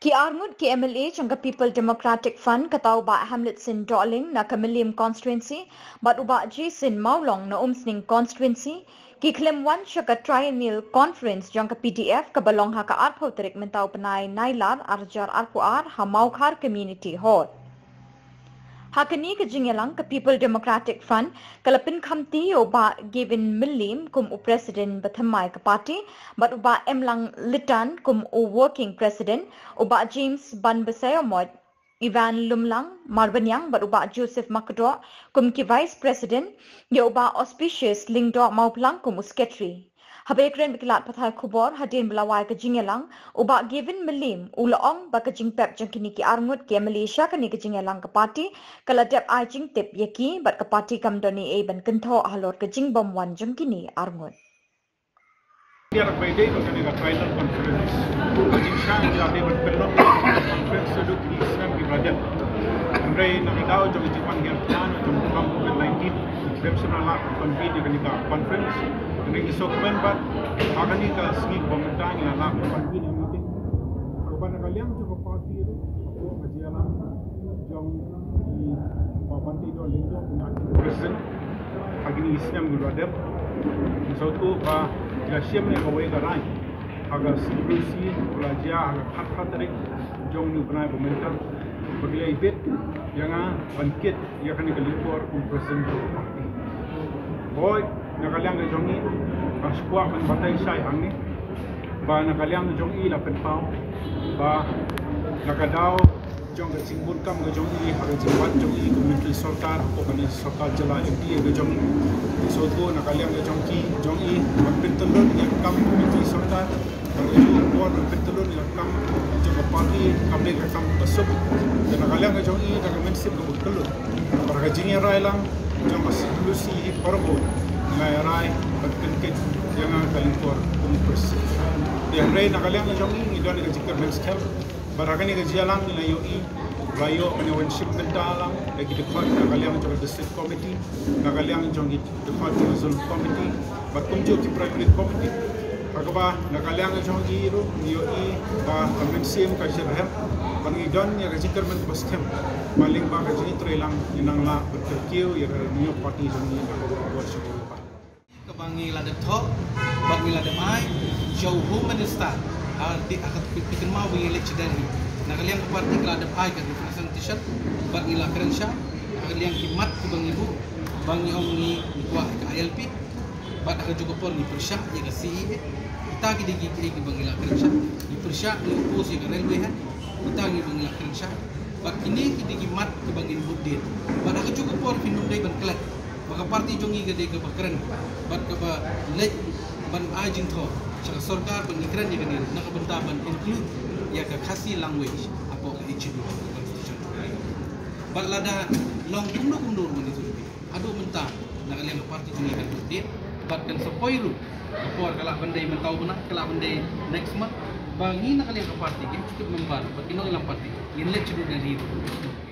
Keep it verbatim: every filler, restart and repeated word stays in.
Ki arngut ki M L A jong ka People Democratic Front, kata u Bah Hamletson Dohling na ka Mylliem Constituency bad u Bah Jason Mawlong na Umsning Constituency, ki khlem wan sha ka Triennial Conference jong ka P D F kaba long ha ka arphew tarik mynta u bnai Nailar arhajar arphew ar ha Mawkhar Community Hall. Ha kane ka jingïalang, ka People Democratic Front ka la pynkhamti ïa u Bah Gavin Mylliem kum u President bathymmai ka party bad u Bah Emlang Litan kum u Working President, u Bah James Banbasaiawmoit, Evan Lumlang Marbaniang bad u Bah Joseph Makdoh kum ki Vice President, ïa u Bah Auspicious Lyngdoh Mawphlang kum u Secretary. Haba ïakren bad ki lad pathai khubor hadien ba la wai ka jingïalang, u Bah Gavin Mylliem u la ong ba ka jingpep jong kine ki arngut ki M L A sha kane ka jingïalang ka party ka la dep ai jingtip ïa ki bad ka party kam don ei ei ban kynthoh halor ka jingbym wan jong kine arngut. Ïa, la ka dei ba kane ka Triennial Conference, ka jingshah ïa ka dei ban pynlong conference haduh ki snem kiba la dep. Hynrei na ka daw jong ka jingwan hiar jong ka COVID nineteen, khlem shym la lah convene ïa kane ka conference. Hynrei ngi sngewkmen ba ha kane ka sngi kaba mynta ngi la lah convene ïa ka meeting. Kaba na ka liang jong ka party ruh, hapoh ka jingïalang jong i Bah Banteidor Lyngdoh, u Acting President, ha kine ki snem kiba la dep. Ngi sngewthuh ba ki la shim ïa kawei ka rai ha ka sniawbha ba la jia ha ka khatphra tarik jong une u bnai ba mynta, ba ki la ibit ïa nga ban kit ïa kane ka lyngkor kum President jong ka party. Hooid, na ka liang ka jong ngi, nga sngewkwah ban batai shai hangne ba na ka liang ka jong i la pynpaw ba na ka daw jong ka jingbun kam ka jong i ha ka jingwan jong i kum u Myntri Sorkar hapoh kane ka sorkar jylla M P A ka jong i. Ngi sngewthuh na ka liang ka jong ki, jong i, ban pyntyllun ïa ka kam u Myntri Sorkar, ka dei ka por ban pyntyllun ïa ka kam jong ka party kam dei ka kam kaba suk. Te na ka liang ka jong i, da ka mynsiem kaba kylluid, bad ka jingïarai lang jong ka sniawbha hi parabot, nga ïarai ban pynkit ïa nga ka lyngkor kum u President. Te hynrei na ka liang ka jong i ngi don ïa ka jingkyrmen skhem. Bad ha kane ka jingïalang ngi la ïohi, la ïoh kane ka ban shim bynta lang da ki dkhot na ka liang jong ka District Committee, na ka liang jong ki dkhot jong ka Zone Committee bad kumjuh ki Primary Committee. Ha kaba na ka liang jong i ruh ngi ïohi ba ka mynsiem ka shyrhem bad ngi don ïa ka jingkyrmen kaba skhem ba lyngba ka jingïatreilang ngin nang lah ban kyntiew ïa ka New Party jong ngi na ka bor sha ka bor. Kaba ngi la dep thoh bad ngi la dep ai sha u Home Minister ha ka, ha ka kynmaw ba ngi leit sha Delhi. Na ka liang ka party ka la dep ai ka representation bad ngi la kren shai ha ka liang ki mat kiba ngi buh, ba ngi ong ngi kwah ka I L P. Bad ha kajuh ka por ngi pyrshah ïa ka C A A. Kita ki dei kiei kiei kiba ngi la kren shai. Ngi pyrshah, ngi oppose ïa ka railway head. Kita kiba ngi la kren shai. Bad kine ki dei ki mat kiba ngin bud dien. Bad ha kajuh ka por phin ym dei ban klet ba ka party jong ngi ka dei kaba kren bad kaba leit ban ai jingthoh sha ka sorkar ban ngi kren ïa kane na ka bynta ban include ïa ka Khasi language hapoh ka Eighth Schedule Constitution. Bad lada long kumno kumno ruh ngi tu, haduh mynta na ka liang ka party jong ngi kan bud dien bad kan sa poi ruh ka por, ka lah ban dei mynta u bnai, ka lah ban dei next month, ba ngi na ka liang ka party, ka executive member bad ki nongïalam party ngin leit sha Delhi ruh.